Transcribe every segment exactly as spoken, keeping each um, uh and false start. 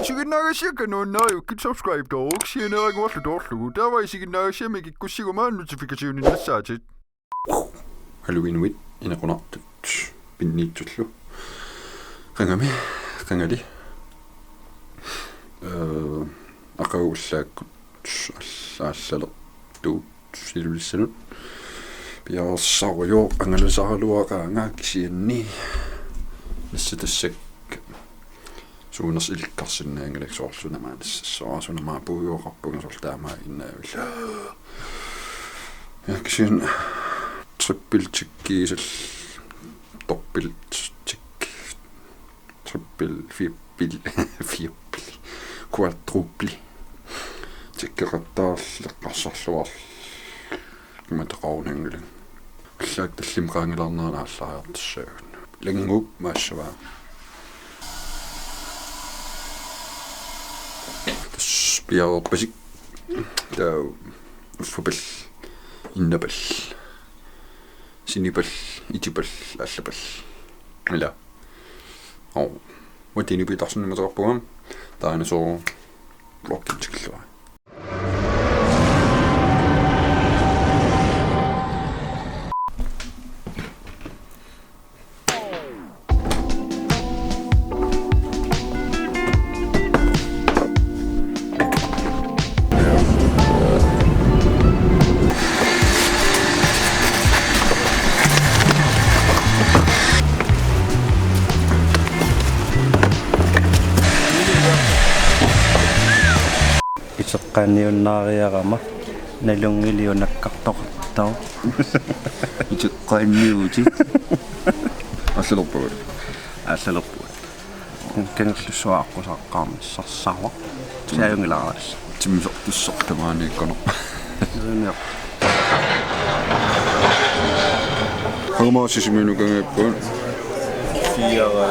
Isiginnaagassiakka nuannariukkit subscribe-toruk sianeeraguarlu toorlugu. Taava isiginnaagassiami kikkussiguma notification-innassaatit. Halloweenuit inequnartut pinniitsullu. Qangami, qangali. Eh, aqagu ullaakkut allaallalertuut Ilulissani. Piareersarujooq angalasaraluaqaanga kisianni. Nassatassakka suunersut ilikkarsinnaanngilakka soorlu suna aamma nassassaanga, suna aamma puigooqarpunga soorlu taamaaginnarlugu. Ja, kisianni triple tikkiisal, dobbelt tik, triple, firbel, firbel, quadruple. Tikkeqattaarleqqarsarluarlunga taqarunaanngilanga. Allaat tallimat qaangilaarneranni aallariartussaagut. Ilannguup maassavaa. Tassa piareerpasik. Taava uffapallit, innapallit, sinipallit, itipallit, aallapallit. Ila. Oo. Uatini pitarsinni mateqarpunga. Taanna soo vloggi tikillugu. Iseqqaaniunnaariarama nalunngiliunakkartoqartoq. Iseqqaaniutit. Allalerpugut. Allalerpugut. Kangerlussuaq aqqusaqqaarnissarsiorpoq. Saajunngilaraluarlugu. Timmisartussaq tamaaniikkaneq. Sunior. Qanga Sisimiunut kangiippugut. Fire.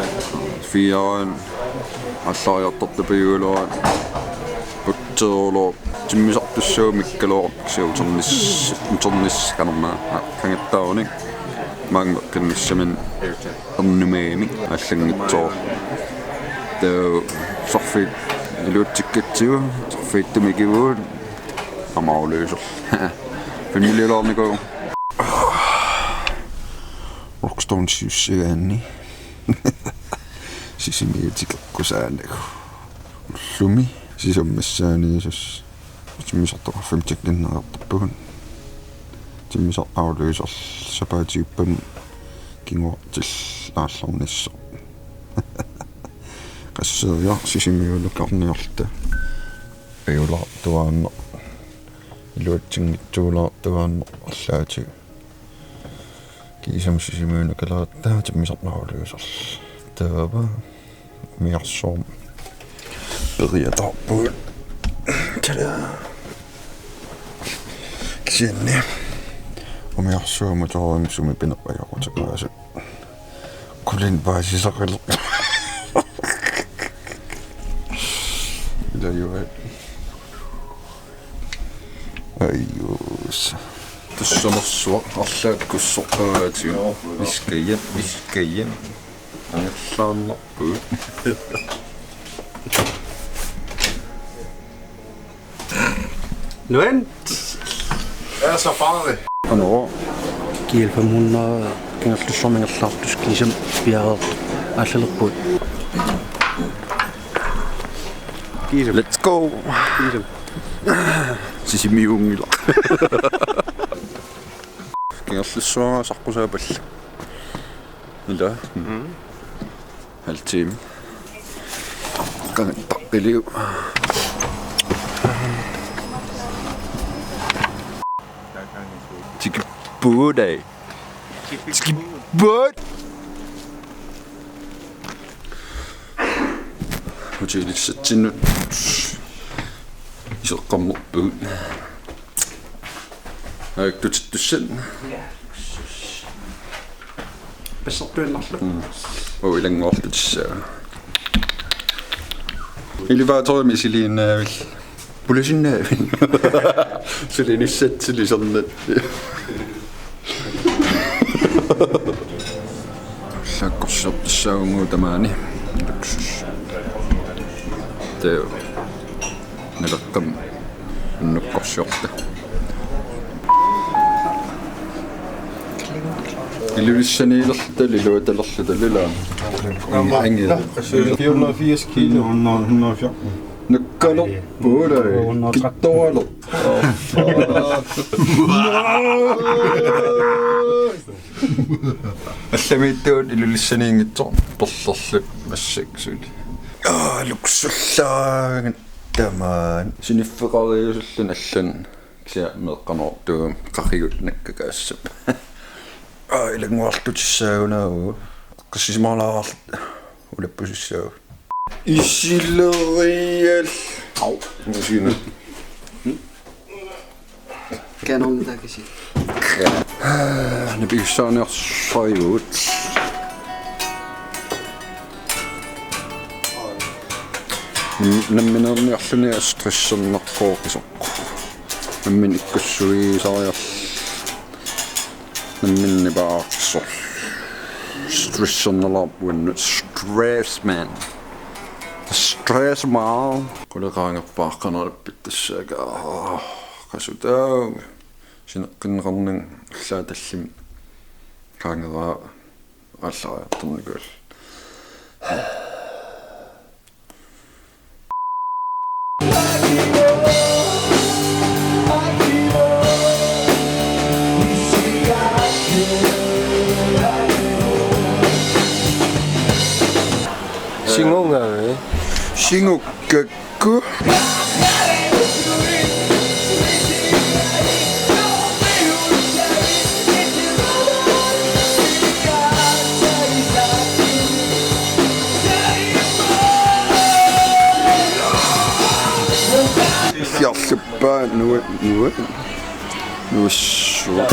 Fire. Aallariartortupiugaluarput. Putsiuloq. Timmisartussaamikkaluarpoq kisianni uternis-, uternis-, qanormaa, aa, qangattaarunik. Maanga meqqinnissaminnik ernumaamik allanngitsoq. Taava sarfiit iluatsikkatsigu, sarfiittumik ikivugut, aamma uluisorlu. Familiilaarnikuuvoq. Rockstone siussigaanni. Sisimiut tikeqqusaannagu. Ullumi sisammassaaniissuseq. Timmisartoqarfimmi tikkinnareertarpugut. Timmisartoq uluisorlu sapaatip-akunneri kinguartillugu aallarnissaat. Qassiiaq Sisimiunukarniarluta. Ajulaartuaannaq. Iluatsinngitsuulaartuaannaq allaatigut. Kiisami Sisimiunut kalaatta timmisartoq uluisorlu. Taava umiarsuarmi periataarpugut. Tada. Kisianni umiarsuarmi toorumsumi pineq ajoquteqaasut. Qulinik paasisaqalerpoq. Ilaa juuat. Ajuusa. Tussanersuaq arlaakkussoq qaatigut. Viskajap, viskajap. Angerlaannarpugut. Nuan. Ja, safari. Hallo. G L fem hundrede, Kangerlussuarmi ingerlaartussaq kiisami piareertoq. Aallalerpugut. Kiisami. Let's go. Kiisami. Sisimiunngilaq. Kangerlussuaq saqqusaapallu. Ila. Mm. Halv time. Qangattaqqiliuk. Tikippugut. Tikippugut. Hotelillissatsinnut iseqqammerpugut. Aajuku tutittussat. Passertuinnarlu. Mm. Uu, ilannguarlutissaa. Elevatorimi siliinnaavil. Pulasinnaavil. Sulinissatsilli sernat. Sakkorsiortussaavugut tamaani. Luksus. Teo. Naleqqami unnukkorsiorta. Ilulissaniilerluta iluatalerluta ilaa. Angia. Fire hundrede og firs kilo. Hundrede, hundrede og fjorten. Nakkalerpuulai. Hundrede og tretten. Kittoralerpoq. Allamiittuut Ilulissaniinngitsoq perlerluta massakkut suli. Aa, luksullaangat tamaan. Siniffeqariusulluni allan kisianni meeqqanortuugami qarigut nakkakaassap. Aa, ilannguarlutissaaguna. Qassisimalaarluta ulappusissaagut. Isilerial. Au, masina. Kanontakisi. Napiussaaniarsarivugut. Nammineerniarluni stresserneqqisoq. Nammineq ikkussuisariarluni. Nammineq paarsoq. Stressernerlaarpoq uannut. Stress man. Stress man. Quleqaangerpaaqqanarpit tassaaka. Qasutaavoq. Sineqqinneqarnanga allaat tallimat qaangeraa aallariartornikuulluni. Singunga, eh? Singukkakku. Fjarluppa nuat nuat. Nuassuaq.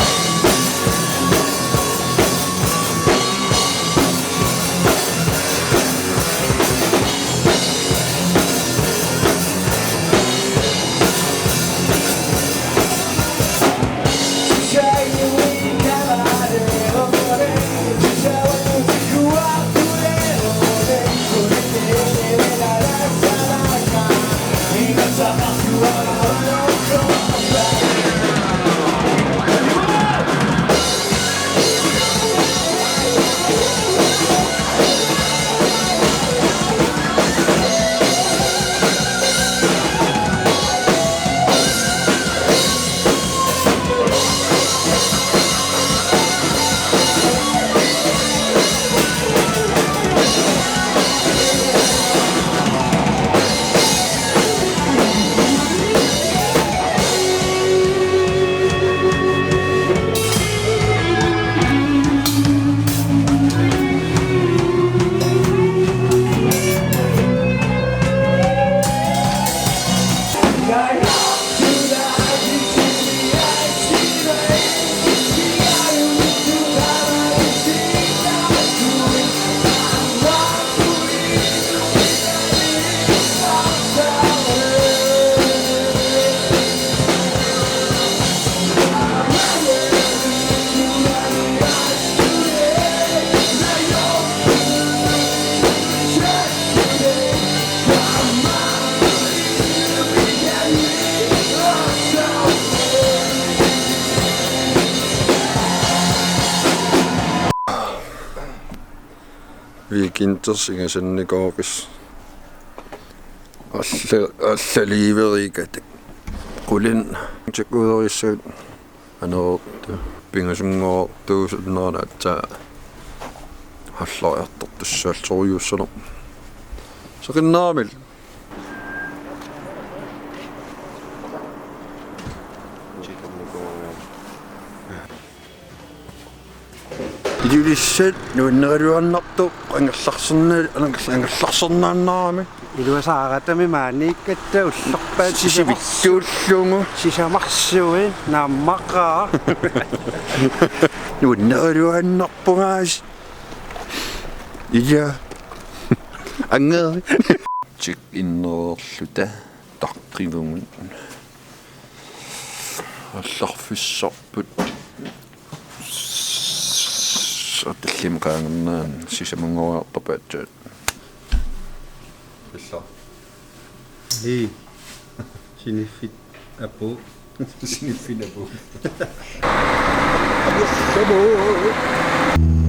Weekenders ingasannikooqis. Alla, alla liiverikatik. Qulin tikuurissaat aneertu pingasunngortuusunnerani aatsaat aallariartortussaalluarujussuusoq. Seqinnaamil. Ilulissat nuanneraluannartoq angerlarserna-, anger-, angerlarsernaannarami. Iluasaaratami maaniikkatta ullerpaat sisavittuullugu. Sisamarsuit naammaqaaq. Nuanneraluannarpungaasiit. Ilaa. Angeri. Check-innerluta taqqivugut. Allarfissarput. Soorlu tallimat qaangerneranni sisamanngoriartorpaat aatsaat. Illa. Hej. Siniffit apu. Siniffit apu. Apu.